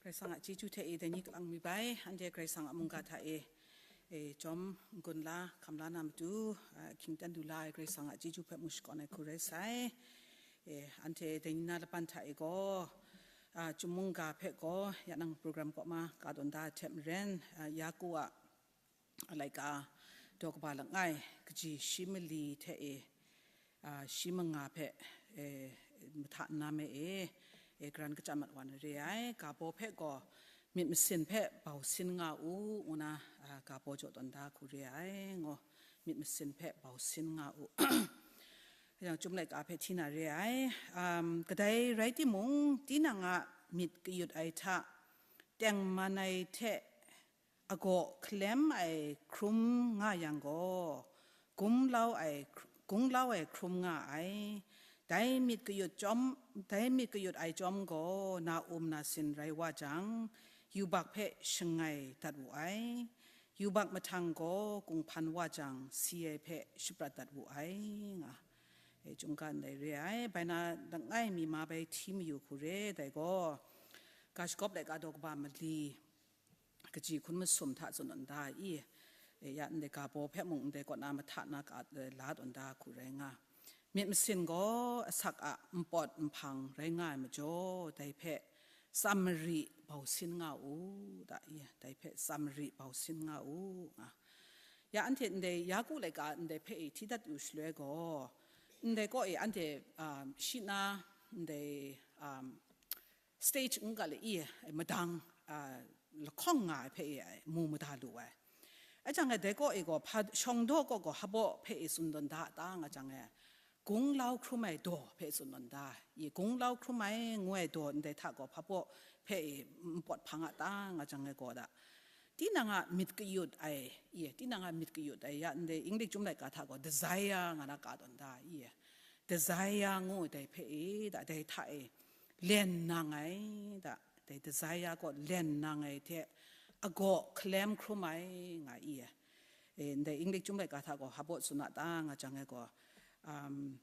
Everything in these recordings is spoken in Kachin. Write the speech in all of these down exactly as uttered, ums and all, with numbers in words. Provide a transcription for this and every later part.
Karai Kasang a chyeju hte e dai ni kalang mi bai, anhte Karai Kasang a mungga hta e, e, jawm n-gun la, hkam la na matu, a, hkying ten du la ai Karai Kasang a chyeju hpe mu shakawn ai hku rai sai. E, anhte dai ni na laban hta e gaw, a, Chyum mungga hpe gaw, ya nang program kaw ma ka tawn da ai hte maren, a, Yaku a laika daw kaba langai kaji shi mali hte e, a, shi manga hpe, e, mahta nna me e, e, karan kachyan mat wa na re ai. Ga baw hpe gaw myit masin hpe bau sin nga u, ngu na, a, ga baw jaw tawn da hku re ai, ngu, myit masin hpe bau sin nga u. Yang Chyum laika hpe hti na re ai. Um, kadai rai timung, tinang a myit kayut ai hta, tengman ai hte agaw hkalem ai hkrum nga yang gaw, gumlau ai, gunglau ai hkrum nga ai. Dai myit kayut chyawm, dai myit kayut ai chyawm gaw na um na sin rai wa jang, yubak hpe shangai dat wu ai. Yubak mahtang gaw kunghpan wa jang, si ai hpe shaprat dat wu ai, nga. E, chyum ga ndai re ai, bai na langai mi ma bai hti mayu hku re, dai gaw, ga shagawp laika daw kaba mali, kaji hkun masum hta tsun tawn da i, e, ya ndai ga baw hpe mung ndai kaw na mahta na ka, e, la tawn da hku rai nga. Myit masin gaw asak a npawt nhpang rai nga ai majaw, dai hpe tsam mari bau sin nga u, da i, dai hpe tsam mari bau sin nga u, nga. Ya anhte ndai Yaku laika ndai hpe e hti dat yu shaloi gaw, ndai kaw e anhte, um, shi na ndai, um, stage n ga le i, madang, a, lahkawng nga ai hpe e mu mada lu ai. Ai jang e, dai kaw e gaw, hpa, shawng daw kaw gaw hpa baw hpe e tsun tawn da a ta, nga jang e, gunglau hkrum ai daw hpe tsun tawn da. I gunglau hkrum ai ngu ai daw ndai hta gaw hpa baw hpe e npawt hpang a ta, nga jang e gaw da. Tinang a myit kayut ai, i, tinang a myit kayut ai, ya ndai English Chyum laika hta gaw desire nga na ka tawn da, i, desire ngu dai hpe e, da, dai hta e len nang ai, da, dai desire gaw len nang ai hte agaw hkalem hkrum ai, nga i, e, ndai English Chyum laika hta gaw hpa baw tsun a ta, nga jang e gaw, um,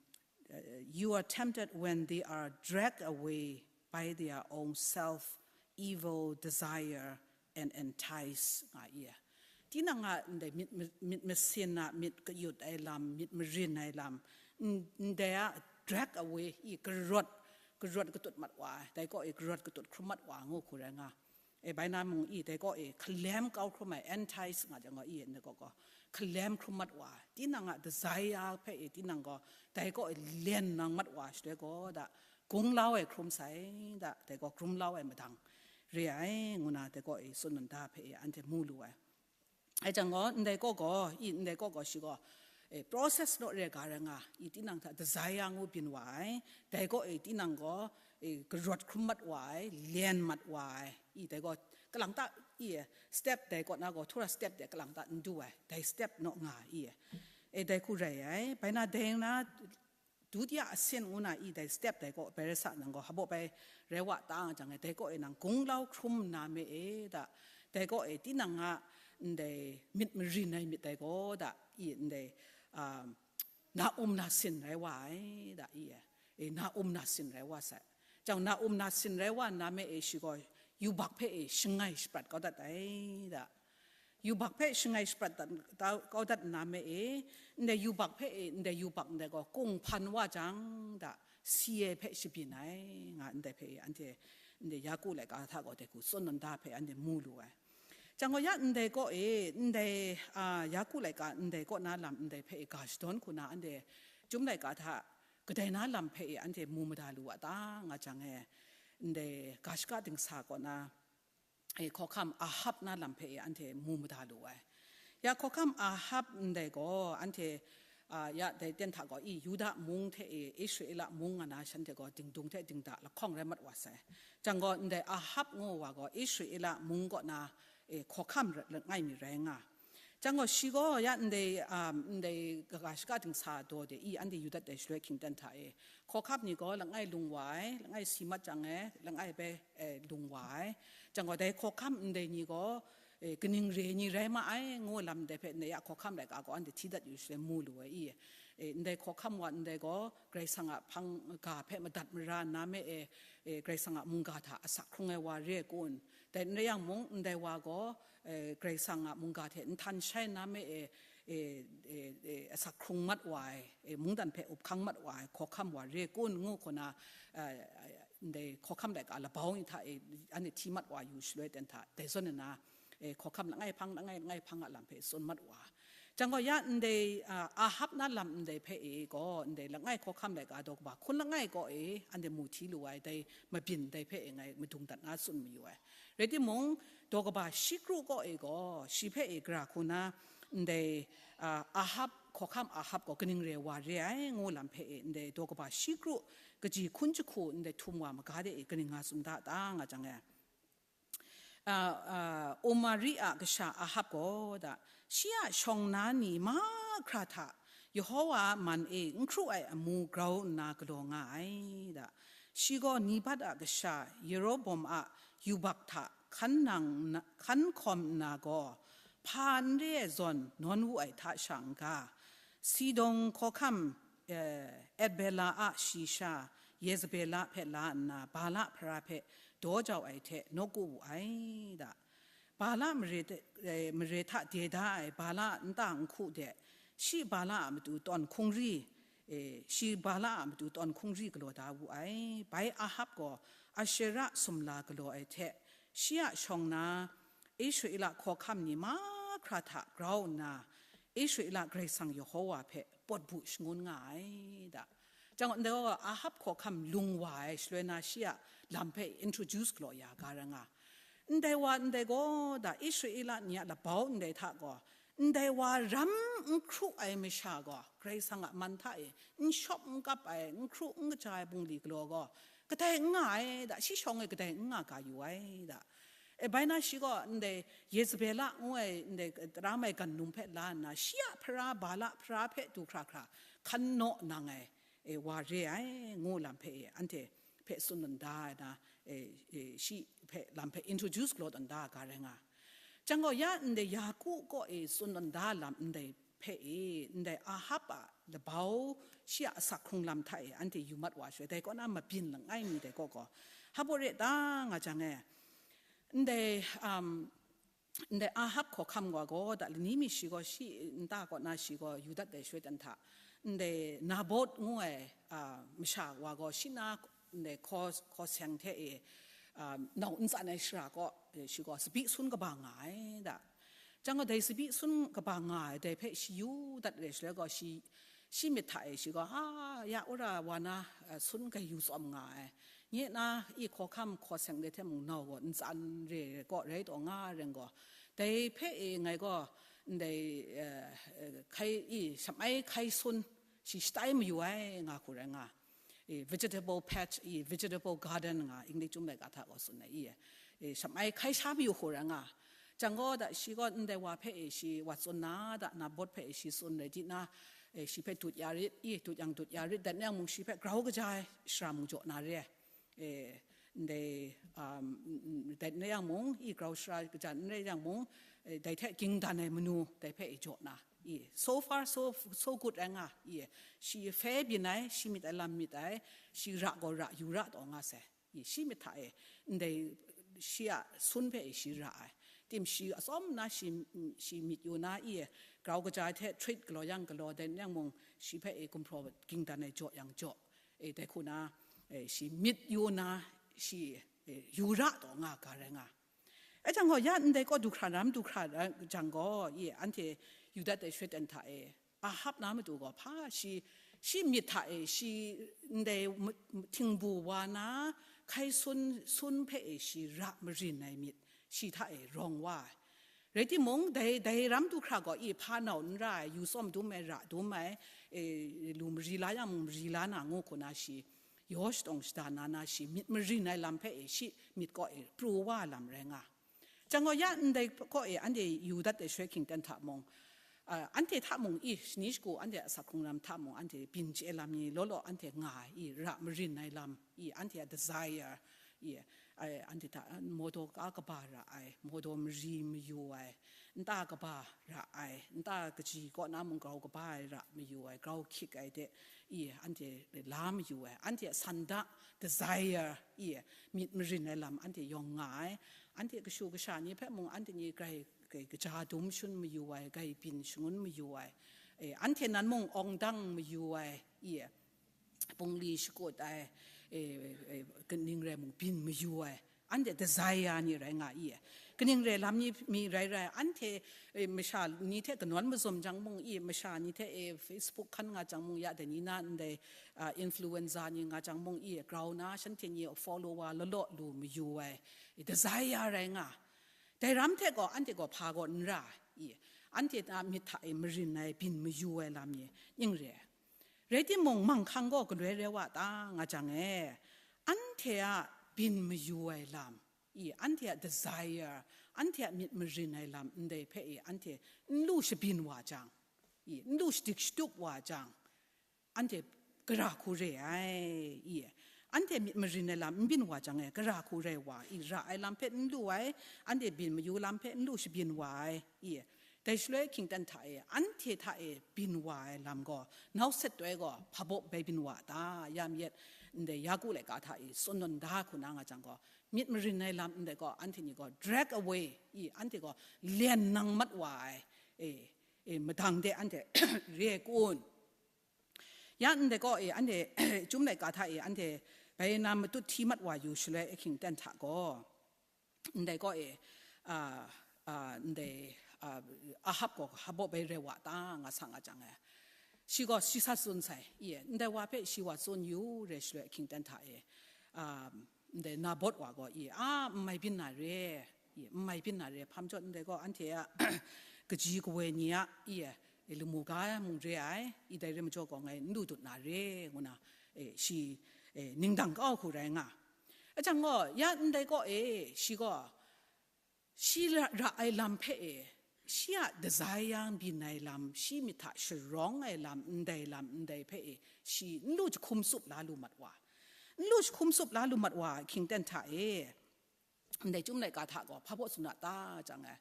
uh, you are tempted when they are dragged away by their own self, evil desire and entice, nga i. Tinang a ndai myit, myit masin a myit kayut ai lam, myit marin ai lam, n-, ndai a drag away i, karawt, karawt katut mat wa ai, dai kaw e karawt katut hkrum mat wa ngu hku rai nga. E, bai na mung i, dai kaw e hkalem kau hkrum ai, entice nga jang gaw i, ndai kaw gaw hkalem hkrum mat wa ai. Tinang a desire hpe e, tinang gaw dai kaw e len nang mat wa ai shaloi gaw, da, gunglau ai hkrum sai, da, dai gaw grumlau ai madang re ai, ngu na dai kaw e tsun tawn da hpe e anhte mu lu ai. Ai jang gaw, ndai kaw gaw, i, ndai kaw gaw shi gaw, e, process naw re ga rai nga, i, tinang hta desire ngu byin wa ai, dai kaw e tinang gaw, e, karawt hkrum mat wa ai, len mat wa ai, i, dai gaw kalang ta, i, step dai kaw na gaw, thura step de kalang ta n du ai, dai step naw nga, i, e, dai hku rai ai, bai na dai na, dutiya asin ngu na i dai step dai kaw bai rai sa nang gaw, hpa baw bai rai wa ta nga jang e, dai kaw e nang gunglau hkrum nna me e, da, dai kaw e tinang a ndai myit marin ai myit dai gaw, da, i ndai, um, na um na sin rai wa ai, da, i e, e, na um na sin rai wa sai. Jang na um na sin rai wa nna me e shi gaw yubak hpe e shangai shaprat kau dat ai, da. Yubak hpe shangai shaprat dat kau, kau dat nna me e, ndai yubak hpe e, ndai yubak ndai gaw kunghpan wa jang, da, si ai hpe shabyin ai, nga ndai hpe e, anhte ndai Yaku laika hta gaw dai hku tsun tawn da hpe anhte mu lu ai. Jang gaw ya ndai kaw e, ndai, a, Yaku laika ndai kaw na lam ndai hpe e ga shadawn hku na anhte Chyum laika hta kadai na lam hpe e anhte mu mada lu wa ta, nga jang e, ndai ga shaka dingsa kaw na, e, hkawhkam Ahab na lam hpe e anhte mu mada lu ai. Ya hkawhkam Ahab ndai gaw anhte, a, ya dai ten hta gaw i Yuda mung hte e Israela mung nga na shanhte gaw dingdung hte dingda lahkawng rai mat wa sai. Jang gaw ndai Ahab ngu wa gaw Israela mung kaw na, e, hkawhkam ra-, langai mi rai nga. Jang gaw shi gaw ya ndai, um, ndai kaga shaka dingsa daw de i anhte yu dat ai shaloi hkying ten hta e, hkawhkam ni gaw langai lung wa ai, langai si mat jang e, langai bai, e, lung wa ai. Jang gaw dai hkawhkam ndai ni gaw, e, kaning re ni rai ma ai, ngu lam ndai hpe ndai ya hkawhkam laika gaw anhte hti dat yu shaloi mu lu ai i. E, ndai hkawhkam wa ndai gaw, Karai Kasang a hpang ga hpe madat mara nna me e, e, Karai Kasang a mungga hta asak hkrung ai wa re ai kun. Dai n rai yang mung, ndai wa gaw, e, Karai Kasang a mungga hte nhtan shai nna me e, e, e, e, asak hkrung mat wa ai, e, mungdan hpe up hkang mat wa ai hkawhkam wa re ai kun ngu hkuna, e, ndai hkawhkam laika labau ni hta e, anhte hti mat wa yu shaloi ten hta, dai zawn nna, e, hkawhkam langai hpang, langai, langai hpang a lam hpe tsun mat wa. Jang gaw ya ndai, a, Ahab na lam ndai hpe e gaw, ndai langai hkawhkam laika daw kaba hkun langai kaw e, anhte mu hti lu ai, dai mabyin dai hpe e ngai madung dat na tsun mayu ai. Rai timung, daw kaba shi kru kaw e gaw, shi hpe e gara hku na, ndai, a, Ahab, hkawhkam Ahab gaw kaning re wa re ai, ngu lam hpe e, ndai daw kaba shi kru kaji hkun jahku, ndai htum wa maga de e, kaning nga tsun da ta nga jang e. A, a, Omari a kasha Ahab gaw da, shi a shawng na ni mahkra hta Yehova a man e n hkru ai amu grau nna galaw nga ai da. Shi gaw Nebat a kasha Yerobowm a yubak hta hkan nang nna, hkan hkawm nna gaw, hpa n re ai zawn nawn wu ai hta sha n-ga, Sidon hkawhkam, eh, Etbela a shayi sha Yezebela hpe la nna, Bala hpara hpe daw jau ai hte nawku wu ai da. Bala mare hte, eh, mare hta de da ai Bala a nta nhku de, shi Bala a matu tawn hkungri, eh, shi Bala a matu tawn hkungri galaw da wu ai. Bai Ahab gaw Ashera sumla galaw ai hte, shi a shawng na Israela hkawhkam ni mahkra hta grau nna, Israela Karai Kasang Yehova hpe pawt bu shangun nga ai da. Jang gaw, ndai gaw Ahab hkawhkam lung wa ai shaloi na shi a lam hpe introduce galaw ya ga rai nga. Ndai wa ndai gaw da Israela ni a labau ndai hta gaw, ndai wa ram n hkru ai masha gaw, Karai Kasang a man hta e n shawp n kap ai, n hkru n kaja ai bungli galaw gaw, kadai n nga ai da, shi shawng e kadai n nga ga yu ai da. E, bai na shi gaw ndai Yezebela ngu ai ndai tara mai gannung hpe la nna, shi a hpara Bala hpara hpe du hkra hkra hkan naw nang ai, e, wa re ai, ngu lam hpe e, anhte hpe tsun tawn da ai na, e, e, shi hpe lam hpe introduce galaw tawn da ai ga rai nga. Jang gaw ya ndai Yaku kaw e tsun tawn da lam ndai hpe e, ndai Ahab a labau shi a asak hkrung lam hta e anhte yu mat wa shaloi, dai kaw na mabyin langai mi dai kaw gaw, hpa baw re ta nga jang e, ndai, um, ndai Ahab hkawhkam wa gaw, da lani mi shi gaw shi nta kaw na shi gaw yu dat ai shaloi ten hta, ndai Nabot ngu ai, a, masha wa gaw shi na ndai hkaw, hkaw seng hte e, a, nau n tsan ai shara kaw, e, shi gaw tsabyi sun kaba nga ai da. Jang gaw dai tsabyi sun kaba nga ai dai hpe shi yu dat re shaloi gaw, shi, shi myit hta e shi gaw, a, ya wora wa na, a, sun grai yu tsawm nga ai. Nye na i hkawhkam hkaw seng de hte mung nau gaw n tsan re ai kaw rai taw nga ring gaw, dai hpe e ngai gaw ndai, eh, eh, hkai, i, shamai hkai sun shi shatai mayu ai nga hku rai nga. I, vegetable patch, i, vegetable garden nga, English chyum laika hta gaw tsun ai, i, i, shamai hkai sha mayu hku rai nga. Jang gaw da shi gaw ndai wa hpe e shi wa tsun na da, Nabot hpe e shi tsun rai di na, e, shi hpe dut ya rit, i, dut yang dut ya rit, dat nang mung shi hpe grau kaja ai shara mung jaw na re ai. E, ndai, um, n-, n-, dai n rai yang mung, i grau shara kaja n rai yang mung, e, dai hte ging dan ai manu, dai hpe e jaw na, i, so far so, so good rai nga, i, shi hpe byin ai, shi myit ai lam myit ai, shi ra gaw ra, yu ra taw nga sai, i, shi myit hta e, ndai shi a sun hpe e shi ra ai, tim shi atsawm na shi, shi myit yu na, i, grau kaja hte treat galaw yang galaw, dai n rai yang mung, shi hpe e gumhpraw ging dan ai jaw yang jaw, e, dai hku na, e, shi myit yu na, shi, e, yu ra taw nga ga rai nga. E jang gaw, ya ndai kaw du hkra ram du hkra ra jang gaw, i, anhte yu dat ai shaloi ten hta e, Ahab na matu gaw hpa shi, shi myit hta e, shi ndai m-, m-, htingbu wa na, hkai sun, sun hpe e shi ra marin ai myit, shi hta e rawng wa ai. Rai timung, dai, dai ram du hkra gaw, i, hpa nau n ra ai, yu tsawm dum ai, ra dum ai, e, lu mari la yang mung mari la na ngu hku na shi, yaw shatawng shada na na shi, myit marin ai lam hpe e shi myit kaw e pru wa ai lam rai nga. Jang gaw ya ndai kaw e anhte yu dat ai shaloi hkying ten hta mung, a, anhte hta mung i, shani shagu anhte a asak hkrung lam hta mung, anhte byin chye lam ni law law anhte nga ai, i, ra marin ai lam, i, anhte a desire, i, Ai, anhte hta, mawdaw ka kaba ra ai, mawdaw mari mayu ai, nta kaba ra ai, nta kaji kaw na mung grau kaba ai ra mayu ai, grau hkyik ai de, i, anhte la mayu ai, anhte a sanda, desire, i, myit marin ai lam anhte yawng nga ai, anhte kashu kasha ni hpe mung anhte ni grai, grai kaja dum shun mayu ai, grai byin shangun mayu ai, e, anhte nan mung awng dang mayu ai, i, bungli shakut ai, e, e, kaning rai mung byin mayu ai, anhte desire ni rai nga i. Kaning rai lam ni mi rai rai, anhte, e, masha ni hte kanawn mazum jang mung i, masha ni hte, e, Facebook hkan nga jang mung, ya dai ni na ndai, a, influencer ni nga jang mung i, grau na shanhte ni follower lalaw lu mayu ai, e, desire rai nga. Dai ram hte gaw, anhte gaw hpa gaw n ra i, anhte a myit hta e marin ai, byin mayu ai lam ni ning re ai. Rai timung, manghkang gaw galoi rai wa ta nga jang e, anhte a byin mayu ai lam, i, anhte a desire, anhte a myit marin ai lam ndai hpe i, anhte n lu shabyin wa jang, i, n lu shadik shatup wa jang, anhte gara hku re ai, i, anhte myit marin ai lam n byin wa jang e, gara hku rai wa, i, ra ai lam hpe n lu ai, anhte byin mayu lam hpe n lu shabyin wa ai, i, dai shaloi hkying ten hta e, anhte hta e byin wa ai lam gaw, nau set doi gaw, hpa baw bai byin wa ta, ya myit, ndai Yaku laika hta e, tsun nawn da hku na nga jang gaw, myit marin ai lam ndai gaw, anhte ni gaw drag away, i, anhte gaw lyen nang mat wa ai, e, e, madang de anhte re kun. Ya ndai gaw e, anhte, chyum laika hta e, anhte bai na matut hti mat wa yu shaloi, ahkying ten hta gaw, ndai gaw e, a, a, ndai, a, Ahab gaw hpa baw bai rai wa ta nga sa nga jang e, shi gaw shi sa tsun sai, i, ndai wa hpe shi wa tsun yu re shaloi, ahkying ten hta e, a, ndai Nabot wa gaw, i, a, n mai byin na re, i, n mai byin na re, hpa majaw ndai gaw anhte a kaji kawoi ni a, i, i, lamu ga mung re ai, i, dai re majaw gaw ngai n lu dut na re, ngu na, e, shi, e, ning dang kau hku rai nga. Ajang gaw, ya ndai gaw e, shi gaw, shi ra, ra ai lam hpe e, shi a desire byin ai lam, shi myit hta sharawng ai lam, ndai lam, ndai hpe e, shi n lu jahkum tsup la lu mat wa. N lu jahkum tsup la lu mat wa, hkying ten hta e, ndai chyum laika hta gaw hpa baw tsun a ta jang e,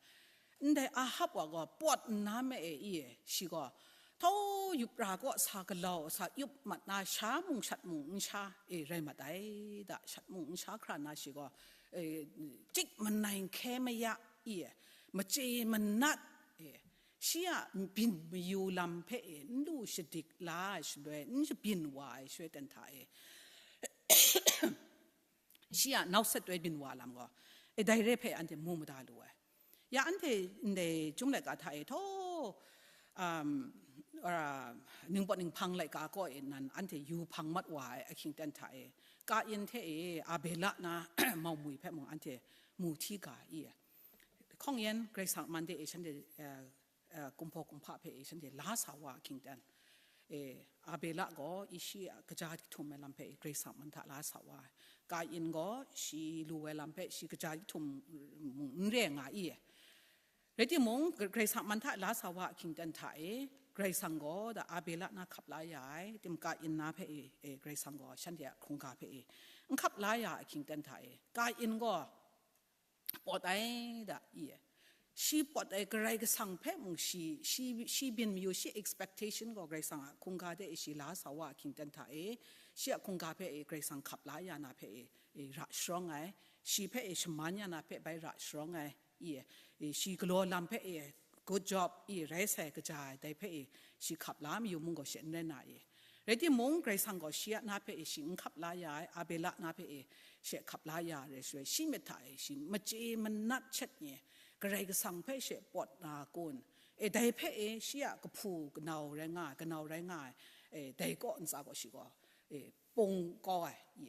ndai Ahab wa gaw pawt nna me e, i, shi gaw, htau yup ra kaw sa galau sa yup mat na, sha mung shat mung n sha, e, rai mat ai da, shat mung n sha hkra na shi gaw, e, chik manai n hkye maya, i, machye manat, e, shi a byin mayu lam hpe e, n lu shadik la ai shaloi, n shabyin wa ai shaloi ten hta e, shi a nau set doi byin wa lam gaw, e, dai re hpe anhte mu mada lu ai. Ya anhte ndai chyum laika hta e htaw, um, a, ningpawt ninghpang laika kaw e nan anhte yu hpang mat wa ai ahkying ten hta e, Kain hte e Abela na mau mwi hpe mung anhte mu hti ga i. Hkawng yen Karai Kasang man de e shanhte, eh, eh, kumhpaw kumhpa hpe e shanhte la sa wa ahkying ten, e, Abela gaw i shi a kaja htum ai lam hpe e Karai Kasang man hta la sa wa ai. Kain gaw shi lu ai lam hpe shi kaja htum mung n re nga i. Rai timung, Karai Kasang man hta la sa wa ahkying ten hta e, Karai Kasang gaw da Abela na hkap la ya ai, tim Kain na hpe e, e, Karai Kasang gaw shanhte a hkungga hpe e n hkap la ya ahkying ten hta e, Kain gaw pawt ai da i e. Shi pawt ai Karai Kasang hpe mung shi, shi, shi byin mayu, shi expectation gaw Karai Kasang a hkungga de e shi la sa wa ahkying ten hta e, shi a hkungga hpe e Karai Kasang hkap la ya na hpe e, e, ra sharawng ai, shi hpe e shaman ya na hpe bai ra sharawng ai, i, e, shi galaw lam hpe e, good job, i, rai sai kaja ai, dai hpe e, shi hkap la mayu mung gaw she n rai na i. Rai timung, Karai Kasang gaw shi a na hpe e shi n hkap la ya ai, Abela na hpe e she hkap la ya re shaloi, shi myit hta e shi machye manat shet nye, Karai Kasang hpe she pawt na kun, e, dai hpe e shi a kahpu kanau rai nga ai, kanau rai nga ai, e, dai kaw ntsa gaw shi gaw, e, pung kau ai, i,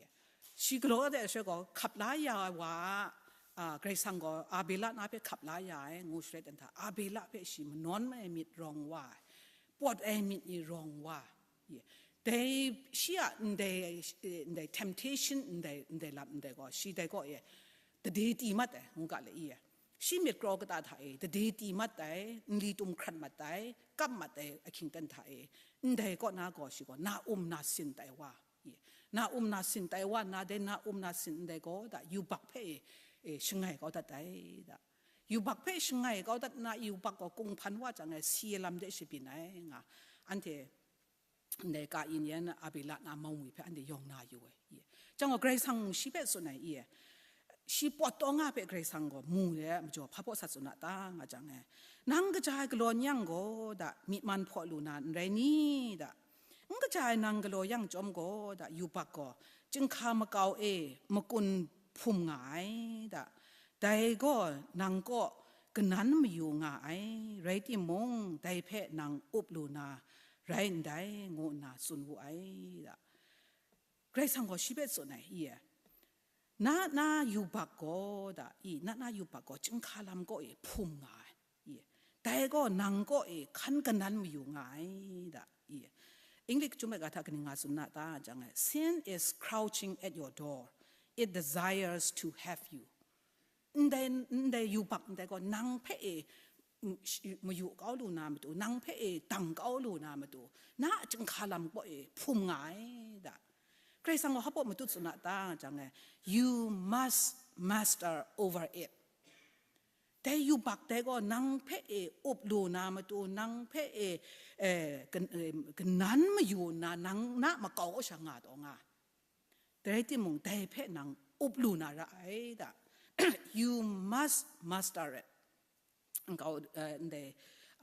shi galaw de shaloi gaw, hkap la ya ai wa a, a, Karai Kasang gaw Abela na hpe hkap la ya ai, ngu shaloi dan hta, Abela hpe shi manawn ai myit rawng wa ai, pawt ai myit ni rawng wa, i, dai shi a ndai, ndai temptation, ndai, ndai lam ndai gaw, shi dai gaw e, tade ti mat ai, ngu ga le i e. Shi myit kraw kata hta e, tade ti mat ai, nli tum hkrat mat ai, kap mat ai ahkying ten hta e, ndai kaw na gaw shi gaw, na um na sin tai wa, i, Na um na sin tai wa nna, dai na um na sin ndai gaw da, yubak hpe e, e, shangai kau dat ai da. Yubak hpe shangai kau dat nna, yubak gaw kunghpan wa jang e, si ai lam de shabyin ai nga, anhte ndai Kain yan Abela na mawngwi hpe anhte yawng na yu ai, i. Chyang gaw Karai Kasang shi hpe tsun ai, i. Shi pawt taw nga hpe Karai Kasang gaw mu ai majaw, hpa baw sat tsun a ta nga jang e, nang kaja ai galaw n yang gaw da, myi man hpaw lu na n rai ni da? N kaja ai nang galaw yang chyawm gaw da, yubak gaw chyinghka makau e makun hpum nga ai da. Dai gaw nang kaw kanan mayu nga ai, rai timung, dai hpe nang up lu na rai ndai, ngu nna tsun wu ai da. Karai Kasang gaw shi hpe tsun ai, i e. Na na yubak gaw da, i, na na yubak gaw chyinghka lam kaw e hpum nga ai, i. Dai gaw nang kaw e hkan kanan mayu nga ai da, i. English chyum ai ga hta kaning nga tsun na ta jang e, "Sin is crouching at your door. It desires to have you." Ndai, ndai yubak ndai gaw nang hpe e, mm, shi-, mayu kau lu na matu, nang hpe e dang kau lu na matu, na a chyinghka lam kaw e hpum nga ai da. Karai Kasang gaw hpa baw matut tsun a ta jang e, "You must master over it." Dai yubak dai gaw nang hpe e up lu na matu, nang hpe e, e, kan-, e, kanan mayu nna, nang na makau kaw sha nga taw nga. Dai rai timung, dai hpe nang up lu na ra ai da. "You must master it." Nkau, eh, ndai,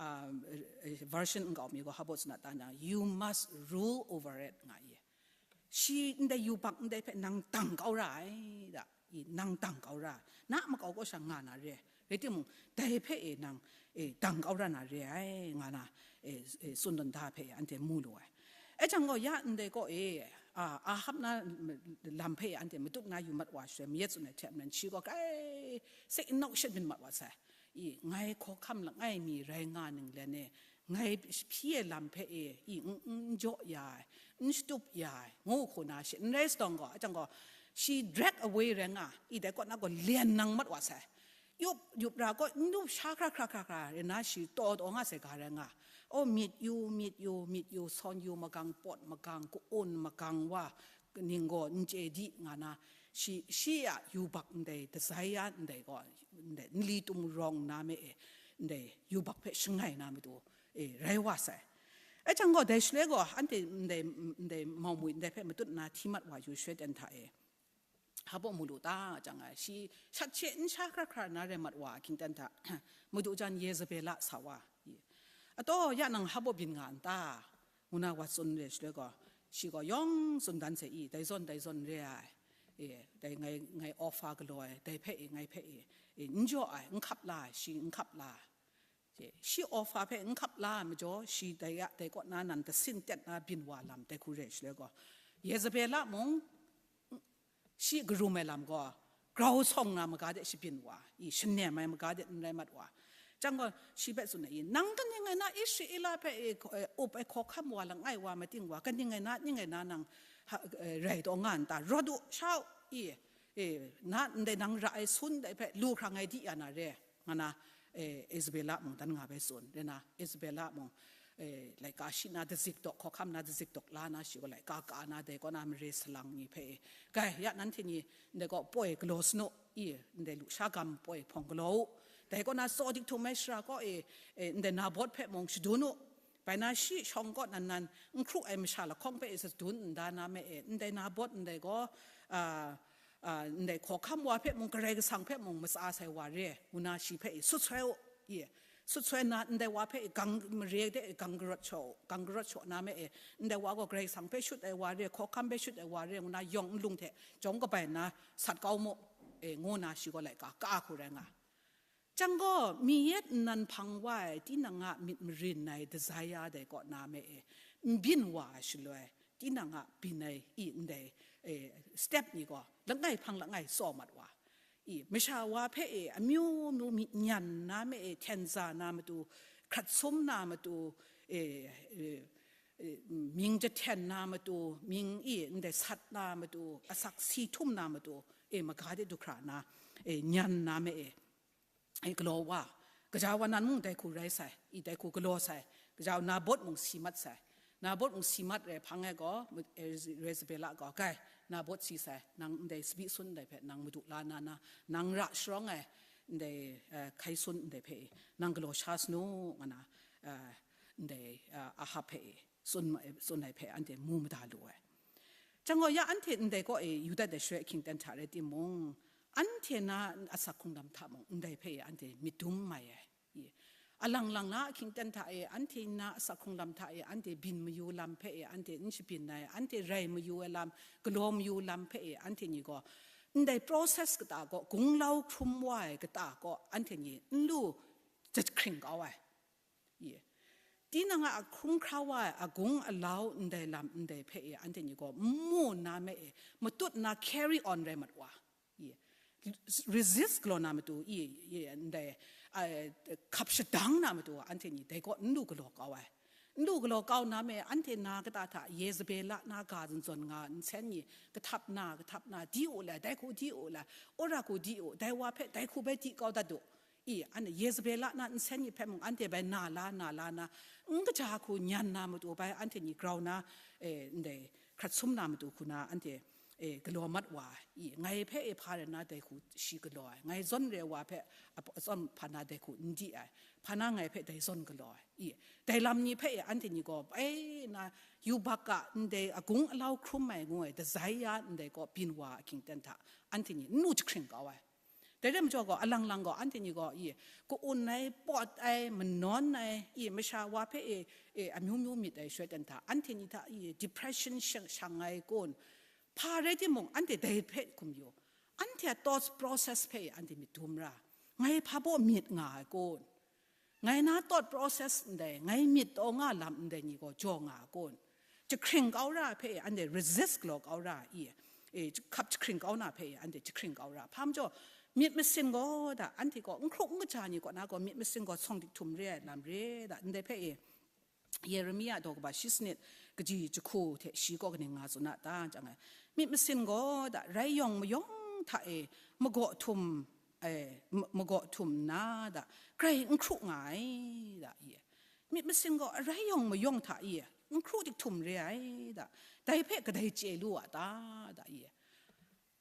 um, eh, version nkau mi gaw hpa baw tsun a ta na, "You must rule over it," nga i. Shi ndai yubak ndai hpe nang dang kau ra ai da, i, nang dang kau ra, na makau kaw sha nga na re ai. Rai timung, dai hpe e nang, e, dang kau ra na re ai, nga na, e, e, tsun dan da hpe anhte mu lu ai. E jang gaw, ya ndai kaw e, a, Ahab na lam hpe anhte matut na yu mat wa shaloi, mayat tsun ai hte maren, shi gaw grai se nau shat byin mat wa sai. I, ngai hkawhkam langai mi rai nga ninglen e, ngai hpyi ai lam hpe e, i, n, n jaw ya ai, n shatup ya ai, ngu hku na shi n rai sadawng gaw, a jang gaw, shi drag away rai nga, i, dai kaw na gaw lyen nang mat wa sai. Yup, yup ra gaw, n lup sha hkra hkra hkra hkra, rai na shi taw taw nga sai ga rai nga. O, myit yu, myit yu, myit yu, sawn yu magang, pawt magang, ka-un magang wa, ning gaw n chye di nga na, shi, shi a yubak ndai, desire ndai gaw, ndai nli tum rawng na me e, ndai yubak hpe shangai na matu, e, rai wa sai. E jang gaw, dai shaloi gaw, anhte ndai, ndai mawngwi ndai hpe matut na hti mat wa yu shaloi ten hta e, hpa baw mu lu ta jang ai, shi shat she n sha hkra hkra na rai mat wa, hkying ten hta, madu jan Yezebela sa wa, i. Ataw, ya nang hpa baw byin nga n ta? Ngu na wa tsun re shaloi gaw, shi gaw yawng tsun dan sai, i, dai zawn, dai zawn re ai, e, dai ngai, ngai offer galaw ai, dai hpe e, ngai hpe e, e, n jaw ai, n hkap la ai, shi n hkap la ai. Shi offer hpe n hkap la ai majaw, shi dai a, dai kaw na nan dasin tet na byin wa lam dai hku re shaloi gaw, Yezebela mung, shi karum ai lam gaw, grau sawng na maga de shabyin wa, i, shanem ai maga de n rai mat wa. Jang gaw, shi hpe tsun ai, i, nang kaning rai na Israela hpe, e, up ai hkawhkam wa langai wa mating wa, kaning rai na, ning rai na nang, ha, e, rai taw nga n ta? Rawt u, sha u, i, e, na, ndai nang ra ai sun dai hpe lu hkrang ai di ya na re, nga na, e, Isabella mung dan nga bai tsun, rai na, Isabella mung, e, laika shi na dazik dawk, hkawhkam na dazik dawk la na, shi gaw laika ka na, dai kaw na mare salang ni hpe, e, gai, ya nanhte ni, ndai gaw poi galaw sanu, i, ndai lusha gam poi hpawng galaw u, dai kaw na tsaw dik htum ai shara kaw e, e, ndai Nabot hpe mung shadun u, bai na shi shawng kaw nan nan n hkru ai masha lahkawng hpe e shadun n da na me e, ndai Nabot ndai gaw, a, a, ndai hkawhkam wa hpe mung, Karai Kasang hpe mung matsa sai wa re, ngu na shi hpe e sut soi u, i, sut soi na, ndai wa hpe e gang, mare de e gang karawt shaw, gang karawt shaw na me e, ndai wa gaw Karai Kasang hpe shut ai wa re, hkawhkam hpe shut ai wa re, ngu na yawng nlung hte jawm kabai nna sat kau mu, e, ngu na shi gaw laika ka hku rai nga. Jang gaw, mi yet nnan hpang wa ai tinang a myit marin ai desire dai kaw na me e, n byin wa ai shaloi, tinang a byin ai i ndai, e, step ni gaw langai hpang langai tsaw mat wa. I, masha wa hpe e amyu myu myit nyan na me e, hten za na matu, hkrat sum na matu, e, e, e, mying jahten na matu, mying i ndai sat na matu, asak si htum na matu, e, maga de du hkra na, e, nyan na me e, e, galaw wa, gaja wa nan mung dai hku rai sai, i, dai hku galaw sai, gaja wa Nabot mung si mat sai, Nabot mung si mat re hpang e gaw, Yezebela gaw, "Kai, Nabot si sai, nang ndai sabi sun ndai hpe nang madu la na na, nang ra sharawng ai ndai, eh, hkai sun ndai hpe e, nang galaw sha sanu," nga na, eh, ndai, eh, Ahab hpe e, tsun ma-, tsun ai hpe anhte mu mada lu ai. Chyang gaw, ya anhte ndai kaw e yu dat ai shaloi ahkying ten hta rai timung, anhte na asak hkrung lam hta mung ndai hpe e anhte myit dum mai ai. I, alang lang na ahkying ten hta e, anhte na asak hkrung lam hta e, anhte byin mayu lam hpe e, anhte n shabyin ai, anhte rai mayu ai lam, galaw mayu lam hpe e, anhte ni gaw, ndai process kata kaw, gunglau hkrum wa ai kata kaw, anhte ni n lu jahkring kau ai. I, tinang a hkrum hkra wa ai agung alau ndai lam ndai hpe e, anhte ni gaw n mu nna me e, matut nna carry on rai mat wa. I, resist galaw na matu, i, i, ndai, ai, hkap shadang na matu, anhte ni dai kaw n lu galaw kau ai. N lu galaw kau na me, anhte na kata hta, Yezebela na ga zawn zawn nga, nsen ni, kahtap na, kahtap na, di u le, dai hku di u le, ora hku di u, dai wa hpe, dai hku bai di kau dat u. I, anhte Yezebela na nsen ni hpe mung, anhte bai na la, na la na, n kaja hku nyan na matu bai, anhte ni grau na, eh, ndai, hkrat sum na matu hku na, anhte, e, galaw mat wa ai. I, ngai hpe e hpa rai na dai hku shi galaw ai. Ngai zawn re wa hpe ap-, zawn hpa na dai hku n di ai. Hpa na ngai hpe dai zawn galaw ai. I, dai lam ni hpe e anhte ni gaw, bai na yubak a ndai agung alau hkrum ai ngu ai, desire ndai gaw byin wa ahkying ten hta, anhte ni n lu jahkring kau ai. Dai rai majaw gaw, alang lang gaw, anhte ni gaw, i, ka-un ai, pawt ai, manawn ai, i, masha wa hpe e, e, amyu myu myit ai shaloi ten hta, anhte ni hta, i, depression shang, shang ai kun, hpa rai timung, anhte dai hpe hkum yu. Anhte a thought process hpe anhte myit dum ra. Ngai hpa baw myit nga ai kun? Ngai na thought process ndai, ngai myit taw nga lam ndai ni gaw jaw nga kun? Jahkring kau ra hpe anhte resist galaw kau ra i? E, hkap jahkring kau na hpe anhte jahkring kau ra. Hpa majaw, myit masin gaw da, anhte gaw n hkruk n kaja ni kaw na gaw myit masin gaw sawng dik htum re ai lam re da, ndai hpe e, Yeremia daw kaba shi sanit kaji jahku hte shi kaw kaning nga tsun a ta, jang ai, myit masin gaw da, rai yawng mayawng hta e magaw htum, e, ma-, magaw htum nna da, grai n hkru nga ai da, i, myit masin gaw arai yawng mayawng hta i, n hkru dik htum re ai da, dai hpe kadai chye lu a ta da, i,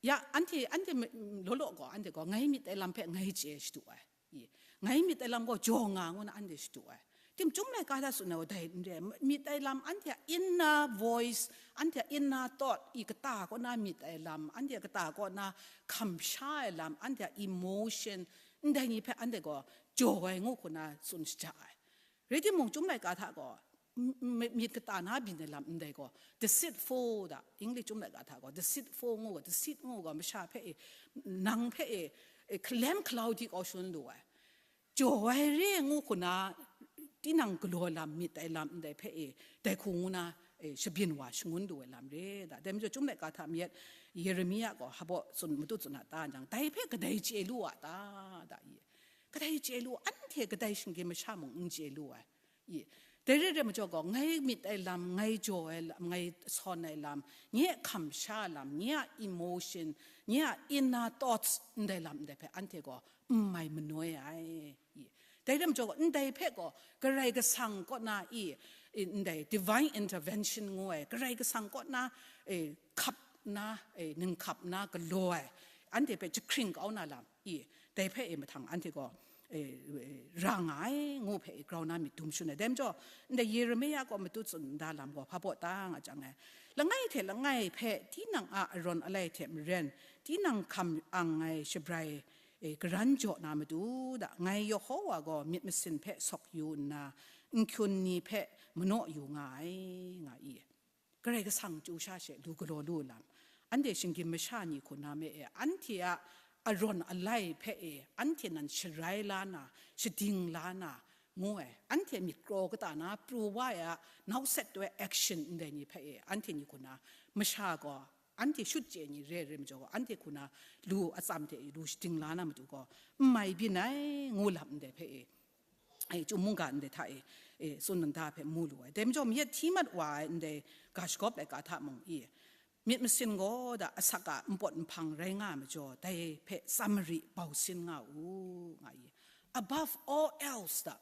ya, anhte, anhte ma-, law law gaw, anhte gaw, ngai myit ai lam hpe ngai chye shadu ai. I, ngai myit ai lam gaw jaw nga ngu na anhte shadu ai. Tim chyum laika hta tsun ai gaw dai n re ai. Myit ai lam, anhte a inner voice, anhte a inner thought, i, kata kaw na myit ai lam, anhte a kata kaw na hkam sha ai lam, anhte a emotion, ndai ni hpe anhte gaw jaw ai ngu hku na tsun shaja ai. Rai timung, chyum laika hta gaw, m-, m-, myit kata na byin ai lam ndai gaw, deceitful da, English chyum laika hta gaw, deceitful ngu gaw, deceit ngu gaw, masha hpe e, nang hpe e, e, hkalem hkalau di kau shangun lu ai. Jaw ai re ngu hku na, tinang galaw lam, myit ai lam ndai hpe e, dai hku ngu na, e, shabyin wa shangun lu ai lam re da. Dai majaw, chyum laika hta mi yet, Yeremia gaw hpa baw tsun, matu tsun a ta jang, dai hpe kadai chye lu a ta da, i? Kadai chye lu, anhte kadai shinggyim masha mung n chye lu ai. I, dai re ai majaw gaw, ngai myit ai lam, ngai jaw ai lam, ngai sawn ai lam, nye a hkam sha lam, nye a emotion, nye a inner thoughts ndai lam ndai hpe anhte gaw n mai manoi ai. I, dai re ai majaw gaw, ndai hpe gaw Karai Kasang kaw na i, i, ndai divine intervention ngu ai, Karai Kasang kaw na, e, hkap na, e, ninghkap na galaw ai, anhte hpe jahkring kau na lam, i, dai hpe e mahtang anhte gaw, e, e, ra nga ai ngu hpe e grau na myit dum shangun ai. Dai majaw, ndai Yeremia gaw matu tsun nda lam gaw hpa baw ta nga jang e, langai hte langai hpe tinang a arawn alai hte maren, tinang hkam ang ai shabrai, e, garan jaw na matu da, ngai Yehova gaw myit masin hpe sawk yu nna, nhkyun ni hpe manaw yu nga ai, nga i. Karai Kasang chyu sha she lu galaw lu lam, anhte shinggyim masha ni hku na me e, anhte a arawn alai hpe e, anhte nan sharai la na, shading la na, ngu ai, anhte myit kraw kata na pru wa ai a, nau set tu ai action ndai ni hpe e, anhte ni hku na, masha gaw, anhte shut chye ni re ai re majaw gaw, anhte hku na lu atsam hte lu shading la na matu gaw, n mai byin ai, ngu lam ndai hpe e, e, chyum mungga ndai hta e, e, tsun nda hpe mu lu ai. Dai majaw, mi yet hti mat wa ai ndai ga shagawp laika hta mung, i, myit masin gaw da, asak a npawt nhpang rai nga ai majaw, dai hpe tsam mari bau sin nga u, nga i. Above all else da,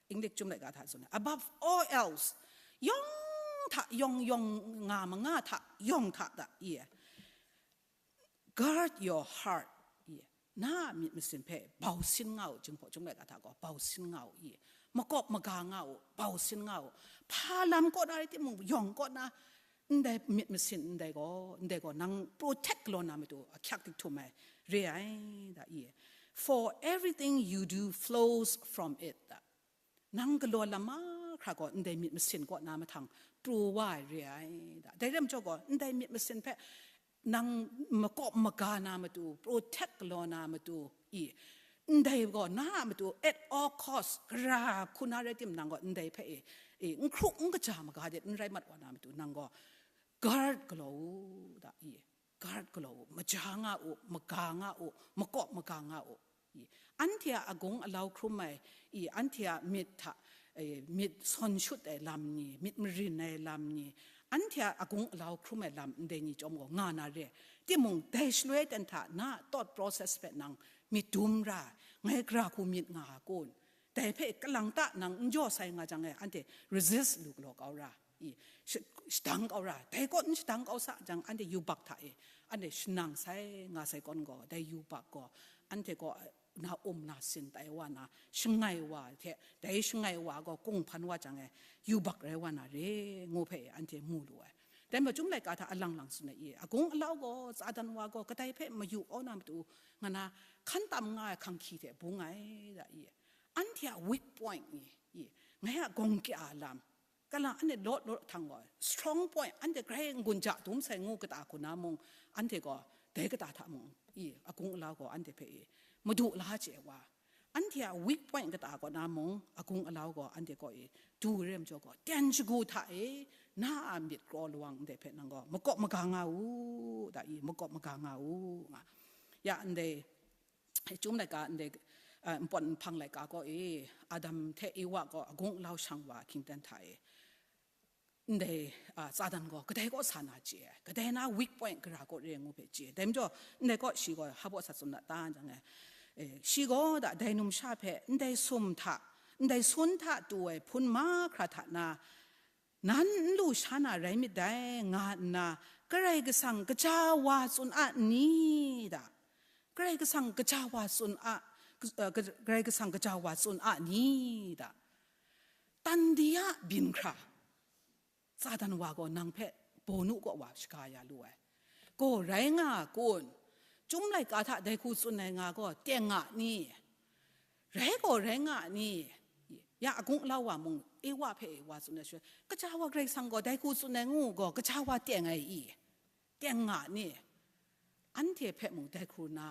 English chyum laika hta tsun ai, above all else, yawng hta yawng yawng nga manga hta yawng hta da i. Guard your heart. I, na a myit masin hpe bau sin nga u, jinghpaw chyum laika hta gaw bau sin nga u, i, makawp maga nga u, bau sin nga u. Hpa lam kaw na rai timung, yawng kaw na, ndai myit masin ndai gaw, ndai gaw nang protect galaw na matu ahkyak dik htum ai re ai, da i. For everything you do flows from it, da. Nang galaw lam mahkra gaw ndai myit masin kaw na mahtang pru wa ai re ai, da. Dai rai majaw gaw, ndai myit masin hpe nang makawp maga na matu, protect galaw na matu, i, ndai gaw na a matu, at all cost, gara hku na rai tim nang gaw ndai hpe, i, i, n hkru n kaja maga de n rai mat wa na matu, nang gaw guard galaw u, da, i, guard galaw u, maja nga u, maga nga u, makawp maga nga u. I, anhte a agung alau hkrum ai, i, anhte a myit hta, e, myit sawn shut ai lam ni, myit marin ai lam ni, anhte a agung alau hkrum ai lam ndai ni chyawm gaw nga na re. Timung, dai shaloi ten hta na thought process hpe nang myit dum ra, ngai gara hku myit nga a kun? Dai hpe kalang ta nang n jaw sai nga jang e, anhte resist lu galaw kau ra, i, sh-, shadang kau ra, dai kaw n shadang kau sa jang, anhte yubak hta e, anhte shanang sai nga sai kawn gaw, dai yubak gaw, anhte gaw na um na sin tai wa na, shangai wa hte, dai shangai wa gaw kung hpan wa jang e, yubak rai wa na re, ngu hpe anhte mu lu ai. Dai ma chyum laika hta alang lang tsun ai, i, agung alau gaw, Satan wa gaw, kadai hpe mayu kau na matu, nga na, hkan tam nga ai hkanghki hte bung ai, da i. Anhte a weak point ni, i, ngai a gawng kya lam, kala anhte lawt lawt htang gaw, strong point, anhte grai n-gun ja dum sai ngu kata hku na mung, anhte gaw dai kata hta mung, i, agung alau gaw anhte hpe, i, madu la chye wa. Anhte a weak point kata kaw na mung, agung alau gaw anhte kaw, i, du re majaw gaw, ten shagu hta e, na a myit kraw lawang ndai hpe nang gaw, makawp maga nga u, da i, makawp maga nga u, nga. Ya, ndai, Chyum laika ndai, a, npawt nhpang laika kaw e, Adam hte Ewa gaw agung alau shang wa hkying ten hta e, ndai, a, Satan gaw kadai kaw sa na chye ai, kadai na weak point gara kaw re ngu hpe chye ai. Dai majaw, ndai kaw shi gaw hpa baw sa tsun na ta, jang e, e, shi gaw da dai numsha hpe ndai sum hta, ndai sun hta tu ai hpun mahkra hta na, nan n lu sha na rai myit dai, nga nna, Karai Kasang kaja wa tsun a n ni da? Karai Kasang kaja wa tsun a, eh, Karai Kasang kaja wa tsun a n ni da? Tan di a byin hkra, Satan wa gaw nang hpe bawnu kaw wa shaga ya lu ai. Gaw rai nga a kun? Chyum laika hta dai hku tsun ai nga gaw teng nga ni? Rai gaw rai nga ni? Ya agung alau wa mung, Ewa hpe wa tsun ai shaloi, kaja wa Karai Kasang gaw dai hku tsun ai ngu gaw, kaja wa teng ai i? Teng nga ni? Anhte hpe mung dai hku na,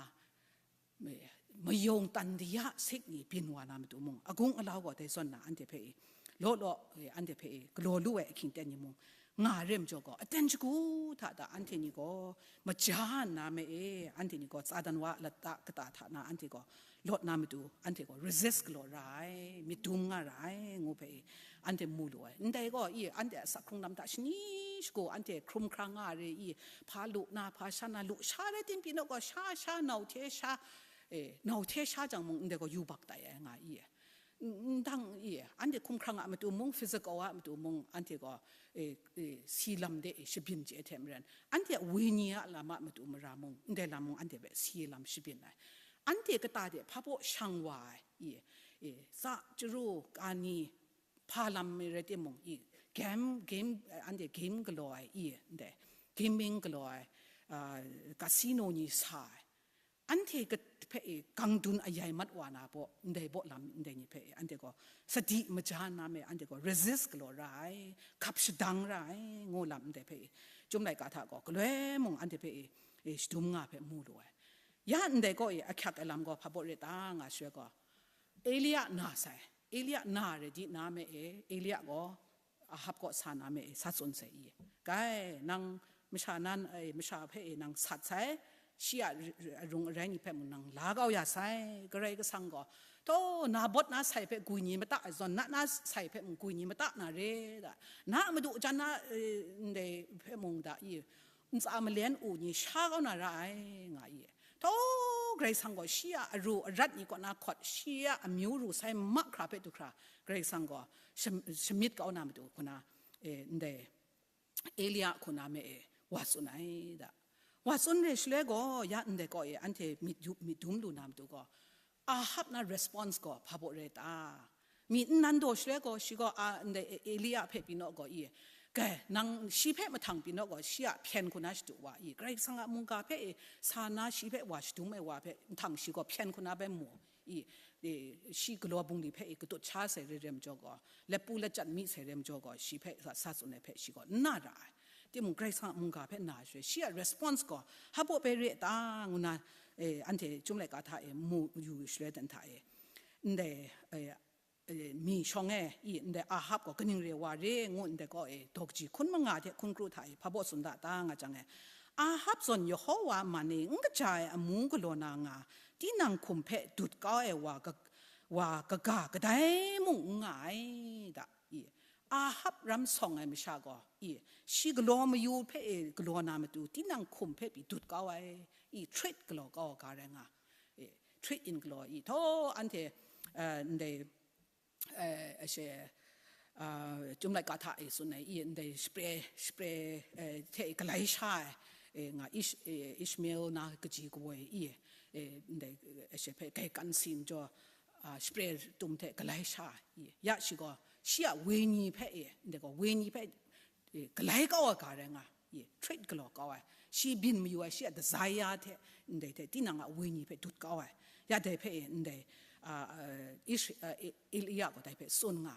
mayawng tan di a sik ni byin wa na matu mung, agung alau gaw dai zawn na anhte hpe i, law law, e, anhte hpe i, galaw lu ai ahkying ten ni mung, nga re majaw gaw, aten shagu hta da anhte ni gaw maja nna me e, anhte ni gaw Satan wa lata kata hta na anhte gaw lawt na matu, anhte gaw resist galaw ra ai, myit dum nga ra ai, ngu hpe i, anhte mu lu ai. Ndai gaw, i, anhte a sak hkrung lam hta shani shagu, anhte hkrum hkra nga re i, hpa lu na, hpa sha na, lu sha rai tim pyi naw gaw, sha, sha, nau hte sha, e, nau hte sha jang mung, ndai gaw yubak tai ai nga i. N-, ndang i, anhte hkumhkrang a matu mung, physical a matu mung, anhte gaw, e, e, si lam de, e, shabyin chye hte maren, anhte a wenyi a lam a matu mara mung, ndai lam mung, anhte hpe si lam shabyin ai. Anhte kata de hpa baw shang wa ai, i, e, tsa, chyaru, kani, hpa lam mi rai timung, i, game, game, anhte game galaw ai, i, ndai, gaming galaw ai, a, casino ni sa ai. Anhte kat-, hpe, e, kangdun ayai mat wa na baw, ndai baw lam ndai ni hpe, e, anhte gaw sadi maja nna me, anhte gaw resist galaw ra ai, hkap shadang ra ai, ngu lam ndai hpe, e, Chyum laika hta gaw, galoi mung anhte hpe, e, e, shadum nga hpe mu lu ai. Ya ndai gaw, e, ahkyak ai lam gaw hpa baw re ta nga shaloi gaw, Elia na sai, Elia na re di na me, e, Elia gaw, Ahab kaw sa na me e, sa tsun sai i. Kai, nang masha nan, e, masha hpe e nang sat sai, shi a r-, r-, arung arai ni hpe mung nang la kau ya sai, Karai Kasang gaw, taw, Nabot na sai hpe gwi ni mata ai zawn, na na sai hpe mung gwi ni mata na re da, na a madu jan na, e, ndai hpe mung da i, ntsa malen u ni sha kau na ra ai, nga i. Taw, Karai Kasang gaw shi a aru arat ni kaw na hkawt, shi a amyu ru sai mahkra hpe du hkra, Karai Kasang gaw sham-, shamyit kau na matu hku na, e, ndai, Elia hku na me e wa tsun ai da. Wa tsun re shaloi gaw, ya ndai kaw e anhte myit yup myit dum lu na matu gaw, Ahab na response gaw hpa baw re ta? Mi nnan daw shaloi gaw, shi gaw a, ndai E-, Elia hpe pyi naw gaw i, kai, nang shi hpe mahtang pyi naw gaw, shi a hpyen hku na shadu wa i, Karai Kasang a mungga hpe e sa na shi hpe wa shadum ai wa hpe mahtang shi gaw hpyen hku na bai mu i, e, shi galaw bungli hpe e katut sha sai re rem jaw gaw, lapu lachan mi sai rem jaw gaw, shi hpe sa, sa tsun ai hpe shi gaw n na ra ai. Timung Karai Kasang a mungga hpe na shaloi, shi a response gaw, hpa baw bai re ta, ngu na, e, anhte Chyum laika hta e mu yu shaloi dan hta e, ndai, e, e, mi shawng e, i, ndai Ahab gaw kaning re wa re, ngu ndai kaw e, daw kaji hkun manga hte hkun kru hta e, hpa baw tsun da ta, nga jang e, Ahab zawn Yehowa a man e n kaja ai amu galaw na nga, tinang hkum hpe dut kau ai wa ka-, wa kaga kadai mung n nga ai da, i, Ahab ram sawng ai masha gaw, i, shi galaw mayu hpe e galaw na matu, tinang hkum hpe pyi dut kau ai, i, treat galaw kau ai ga rai nga, i, treat in galaw, i, htaw anhte, eh, ndai, eh, ashe, ah, Chyum laika hta e tsun ai, i, ndai shapre, shapre, eh, hte galai sha ai, eh, nga Ish-, eh, Ishmael na kaji kawoi, i, eh, ndai, eh, ashe hpe gaikan sin jaw, ah, shapre tum hte galai sha ai, i, ya shi gaw, shi a wenyi hpe, i, ndai gaw wenyi hpe, eh, galai kau ai ga rai nga, i, treat galaw kau ai, shi byin mayu ai, shi a desire hte, ndai hte tinang a wenyi hpe dut kau ai, ya dai hpe, i, ndai, ah, ah, Ish-, ah, E-, Elia gaw dai hpe tsun nga.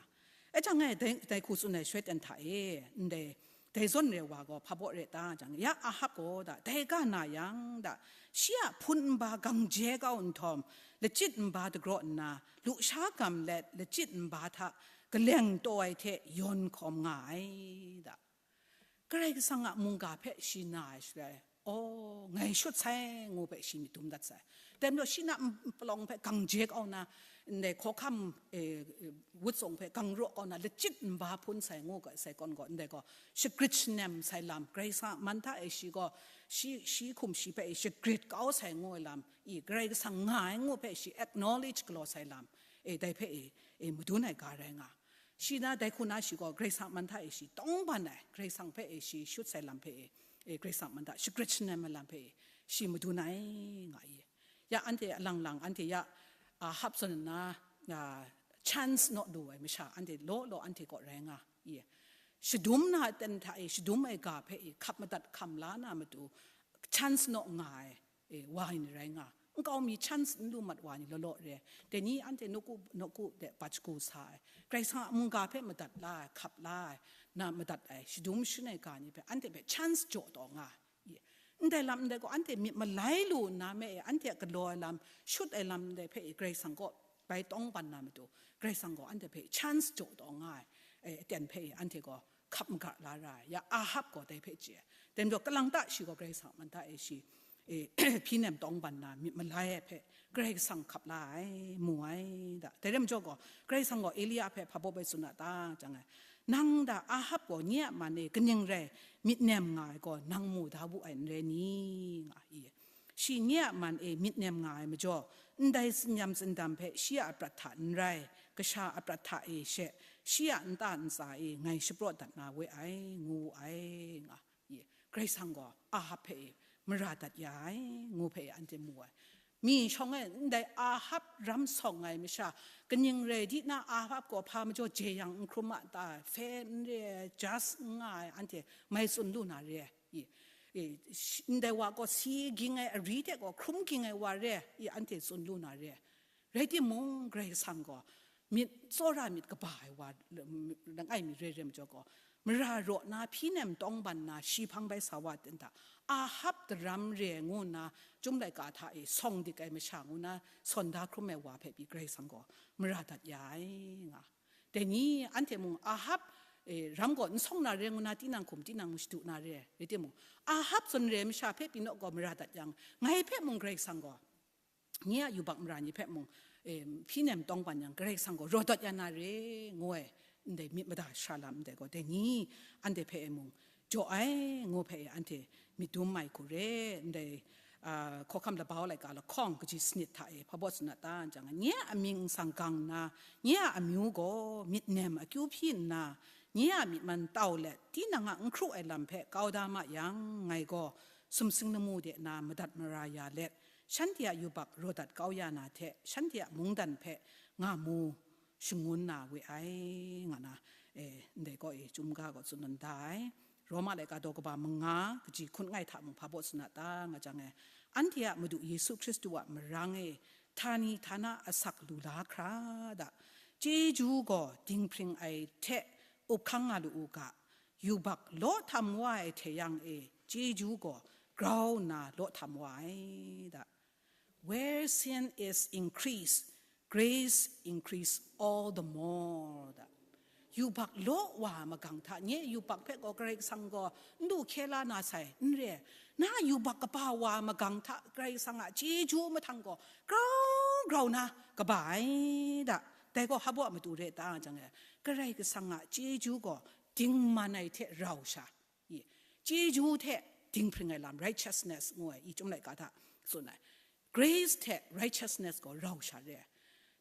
E jang e, dai, dai hku tsun ai shaloi ten hta e, ndai, dai zawn re wa gaw hpa baw re ta jang, ya Ahab gaw da, dai ga na yang da, shi a hpun nba gang je kau nhtawm, lachyit nba dagraw nna, lusha gam let lachyit nba hta kaleng taw ai hte yawn hkawm nga ai da. Karai Kasang a mungga hpe shi na ai shaloi, aw, ngai shut sai, ngu hpe shi myit dum dat sai. Dai majaw shi na n-, palawng hpe gang je kau na, ndai hkawhkam, e, e, wut tsawng hpe gang raw kau na, lachyit nba hpun sai, ngu ga sai kawn gaw, ndai gaw, shagrit shanem sai lam, Karai Kasang a man hta e shi gaw, shi, shi hkum shi hpe e shagrit kau sai ngu ai lam, i, Karai Kasang nga ai ngu hpe shi acknowledge galaw sai lam, e, dai hpe e, e, madun ai ga rai nga. Shi na dai hku na shi gaw Karai Kasang man hta e shi tawngban ai, Karai Kasang hpe e shi shut sai lam hpe e, e, Karai Kasang man hta shagrit shanem ai lam hpe e shi madun ai nga i. Ya anhte alang lang, anhte ya, a, Ahab zawn nna, a, chance naw lu ai masha, anhte law law anhte kaw rai nga i. Shadum na aten hta e shadum ai ga hpe e hkap madat hkam la na matu, chance naw nga ai, e, wa ni rai nga, nkau mi chance n lu mat wa ni law law re. Dai ni anhte nawku, nawku de bat shagu sa ai, Karai Kasang a mungga hpe madat la ai, hkap la ai, na madat ai, shadum shun ai ga ni hpe, anhte hpe chance jaw taw nga ai. Ndai lam ndai gaw, anhte myit malai lu nna me e, anhte a galaw ai lam, shut ai lam ndai hpe e, Karai Kasang kaw bai tawngban na matu, Karai Kasang gaw anhte hpe chance jaw taw nga ai, e, aten hpe e, anhte gaw hkap maga la ra ai, ya Ahab gaw dai hpe chye ai. Dai majaw, kalang ta shi gaw Karai Kasang man hta e shi, e, hpyi nem tawngban na myit malai ai hpe Karai Kasang hkap la ai, mu ai da. Dai rai majaw gaw, Karai Kasang gaw Elia hpe hpa baw bai tsun a ta, jang ai, nang da Ahab gaw nye a man e kaning rai myit nem nga ai gaw, nang mu da wu ai n rai ni? Nga i. Shi nye a man e myit nem nga ai majaw, ndai tsin-yam tsindam hpe shi a aprat hta n rai, kasha aprat hta e she, shi a nta ntsa e ngai shapraw dat na we ai, ngu wu ai, nga i. Karai Kasang gaw Ahab hpe e mara dat ya ai, ngu hpe e anhte mu ai. Mi shawng e ndai Ahab ram sawng ai masha, kaning rai di na Ahab gaw hpa majaw jeyang n hkrum a ta, fair n re ai, just n nga ai, anhte mai tsun lu na re ai. I, i, sh-, ndai wa gaw si ging ai, ari hte gaw hkrum ging ai wa re ai, i, anhte tsun lu na re ai. Rai timung, Karai Kasang gaw myit tsawra myit kaba ai wa, langai mi re re majaw gaw, mara raw na, hpyi nem tawngban na, shi hpang bai sa wa ten hta, Ahab daram re ai ngu nna, Chyum laika hta e sawng dik ai masha ngu nna, sawn da hkrum ai wa hpe pyi Karai Kasang gaw mara dat ya ai, nga. Dai ni anhte mung Ahab, e, ram gaw n sawng na re ngu na, tinang hkum tinang mung shadu na re, rai timung, Ahab zawn re ai masha hpe pyi naw gaw mara dat yang, ngai hpe mung Karai Kasang gaw, nye a yubak mara ni hpe mung, e, hpyi nem tawngban yang, Karai Kasang gaw raw dat ya na re, ngu ai, ndai myit mada sara lam ndai gaw, dai ni anhte hpe e mung jaw ai, ngu hpe e anhte myit dum ai hku re, ndai, a, hkawhkam labau laika lahkawng kaji sanit hta e hpa baw tsun a ta, jang, nye a amying nsang gang nna, nye a amyu gaw myit nem akyu hpyi nna, Nye a myit man tau let, tinang a n hkru ai lam hpe kau da ma yang, ngai gaw sumsing lamu de na madat mara ya let, shanhte a yubak raw dat kau ya na hte, shanhte a mungdan hpe nga mu shangun na we ai, nga na, eh, ndai gaw e, chyum ga gaw tsun dan da ai. Roma laika daw kaba manga, kaji hkun ngai hta mung hpa baw tsun na ta, nga jang e, anhte a Madu Yesu Hkristu a marang e, htani htana asak lu la hkra da, chyeju gaw dinghpring ai hte up hkang nga lu u ga, yubak law htam wa ai hte yang e, chyeju gaw grau nna law htam wa ai da. Where sin is increased, grace increase all the more da. Yubak law wa magang hta, nye yubak hpe gaw Karai Kasang gaw n du hkye la na sai, n re. Na yubak kaba wa magang hta, Karai Kasang a chyeju mahtang gaw grau grau na kaba ai da. Dai gaw hpa baw a matu re ta jang e, Karai Kasang a chyeju gaw dingman ai hte rau sha, i, chyeju hte dinghpring ai lam, righteousness ngu ai, i, chyum laika hta tsun ai. Grace hte righteousness gaw rau sha re ai.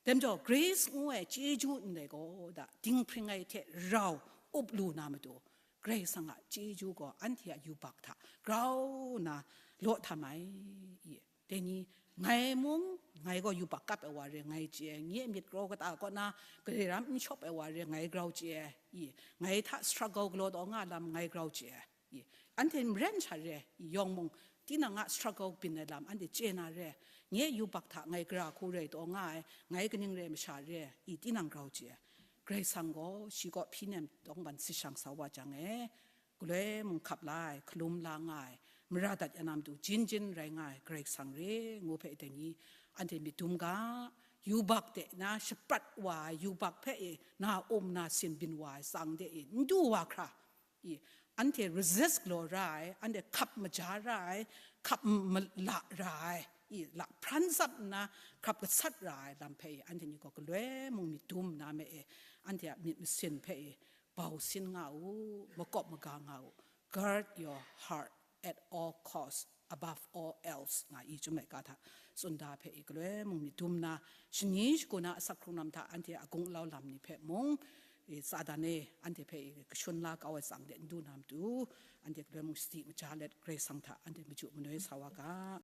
Dai majaw, grace ngu ai chyeju ndai gaw da, dinghpring ai hte rau up lu na matu, Karai Kasang a chyeju gaw anhte a yubak hta grau nna law htam ai, i. Dai ni, ngai mung, ngai gaw yubak kap ai wa re ngai chye ai, nye myit kraw kata kaw na, gare ram n shawp ai wa re ngai grau chye ai, i, ngai hta struggle galaw taw nga lam ngai grau chye ai, i, anhte maren sha re, i, yawng mung, tinang a struggle byin ai lam anhte chye na re, nye yubak hta ngai gara hku rai taw nga ai, ngai kaning re masha re, i, tinang grau chye ai. Karai Kasang gaw shi kaw hpyi nem tawngban si shang sa wa jang e, galoi mung hkap la ai, hkalum la nga ai, mara dat ya na matu jin jin rai nga ai Karai Kasang re ngu hpe dai ni, anhte myit dum ga, yubak de na shaprat wa ai, yubak hpe e na um na sin byin wa ai tsang de e n du wa hkra, i, anhte resist galaw ra ai, anhte hkap maja ra ai, hkap m-, mala ra ai, i, la hpran tsap nna hkrap gasat ra ai lam hpe e, anhte ni gaw galoi mung myit dum na me e, anhte a myit masin hpe e, bau sin nga u, makawp maga nga u, guard your heart at all cost, above all else, nga i, chyum laika hta tsun da hpe i, galoi mung myit dum na, shani shagu na asak hkrung lam hta anhte a gung lau lam ni hpe mung, i, Satan e anhte hpe i, kashun la kau ai tsang de n du na matu, anhte galoi mung sadi maja let Karai Kasang hta anhte maju manoi sa wa ga.